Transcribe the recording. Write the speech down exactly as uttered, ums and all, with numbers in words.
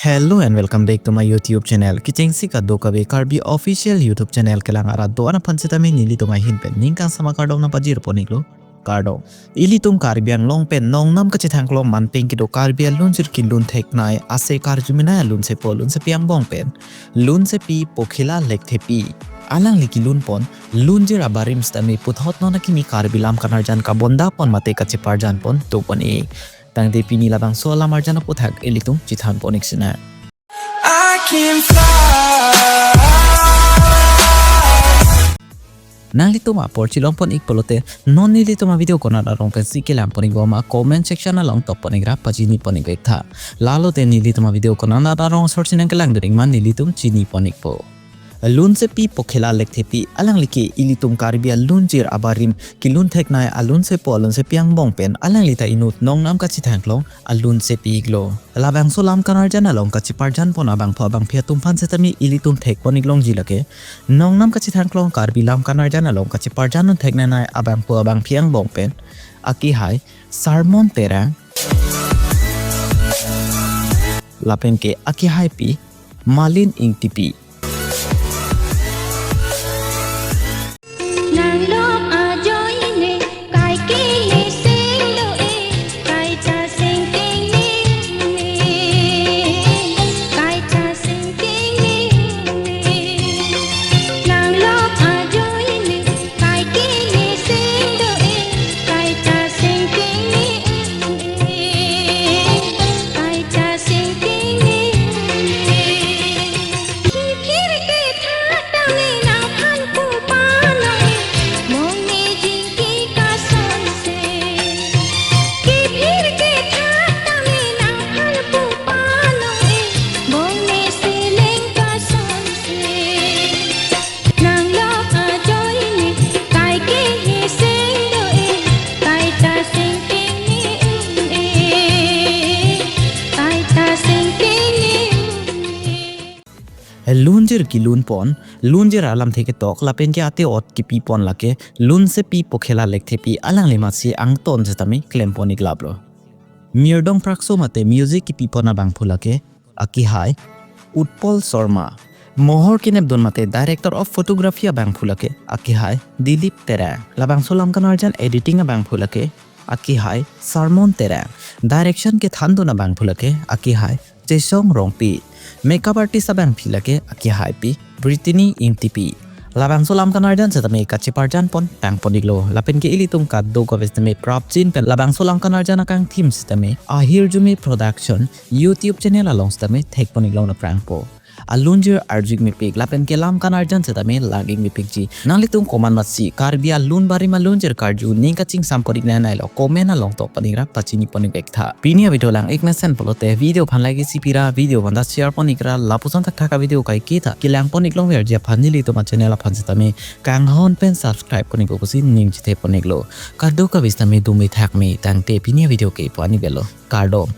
Hello and welcome back to my YouTube channel. Kechengsi kadokave Karbi official YouTube channel kelang arat do-an aphan setame nelitum ahin pen ning kangsam akardom nangpajir pon-iklo. Kardom. Ilitum Karbi Anglong pen nongnam kachethangklong manpeng kedo Karbi alunjir kelun theknei ase karjumenei alunsepo alunsepi angbong pen lunsepi Pokhila Lekthepi alangli kelun pon lunjir abarim setame puthot non akimi Karbi lam kanarjan kabonda pon mate kacheparjan pon do pon-ik. Tangte pini labangso alam arjan aputhak ilitum chethan pon-ik sinang. I can fly. Nanglitum apor chelong pon-ik pulote non nelitum avideo konat arong pensi kelang pon-ik bom ma comment section along tok pon-ik ra pachini pon-ik vek tha. Lalote nelitum avideo konat arong asor si nangkelang dun-ik ma nelitum chini pon-ikpo. Lunsepi Pokhila Lekthepi alangli ke ilitum Karbi alunjir abarim kelun theknei alunsepo alunsepi angbong pen alangli ta inut nongnam kachethangklong alunsepi-iklo. Labangso lam kanarjan along kacheparjan pon abangphu abangphi atum aphan setame ilitum thek pon-ik longji lake nongnam kachethangklong Karbi lam kanarjan along kacheparjan un theknei abangphu abangphi angbong pen akehai Sarmon Terang lapen ke akehaipi Malin Ingtipi. Nanglok ajoine kai kele seng do-e, kai ta seng tengne, kai ta seng tengne. Nanglok ajoine kai kele seng do-e, kai ta seng tengne, kai ta seng tengne. Kiphir ke tha tame nangphan pu panong-e, monit jingki kasonse. Kiphir ke tha tame nangphan pu panong-e, monit seleng kasonse. Nanglok ajoine kai kele seng do-e, kai ta seng tengne, kai ta seng tengne. Lunjir kelun pon, lunjir alamthe ketok lapen ke ate-ot kepi pon lake lunsepi Pokhila Lekthepi alangli masi angton setame klem pon-ik laplo. Mirdong prakso mate music kepi pon abangphu lake akehai Utpal Sharma. Mohor kenep dun mate director of photography abangphu lake akehai Dilip Terang. Labangso lam kanarjan editing abangphu lake akehai Sarmon Terang. Direction kethan dun abangphu lake akehai Chesong Rongpi. Makeup artist abangpi lake akehaipi Brittany Ingtipi. Labangso lam kanarjan setame kacheparjan pon tang pon-iklo. Lapen ke ilitum kadokave setame prapjin pen labangso lam kanarjan akangthim setame Ahirjume Production YouTube channel along setame thek pon-ik long aphrangpo. Alunjir arju-ik mepik lapen ke lam kanarjan setame lang-ik mepikji. Nanglitum komat masi Karbi alun barim alunjir karju ning kachingsam pon-iknei lo comment along tok pon-ik ra pachini pon-ik vek tha. Pini avideo lang-ik mesen pulote video aphan like isi pira, video aphan ta share pon-ik ra, lapuson thakthak avideo kaike ta kelang pon-ik longverji aphan nelitum achannel aphan setame kanghon pen subscribe pon-ik pusi ning chethe pon-iklo. Kadokave setame dumi thakme tangte pini avideo ke pu-an-ik velo. Kardom.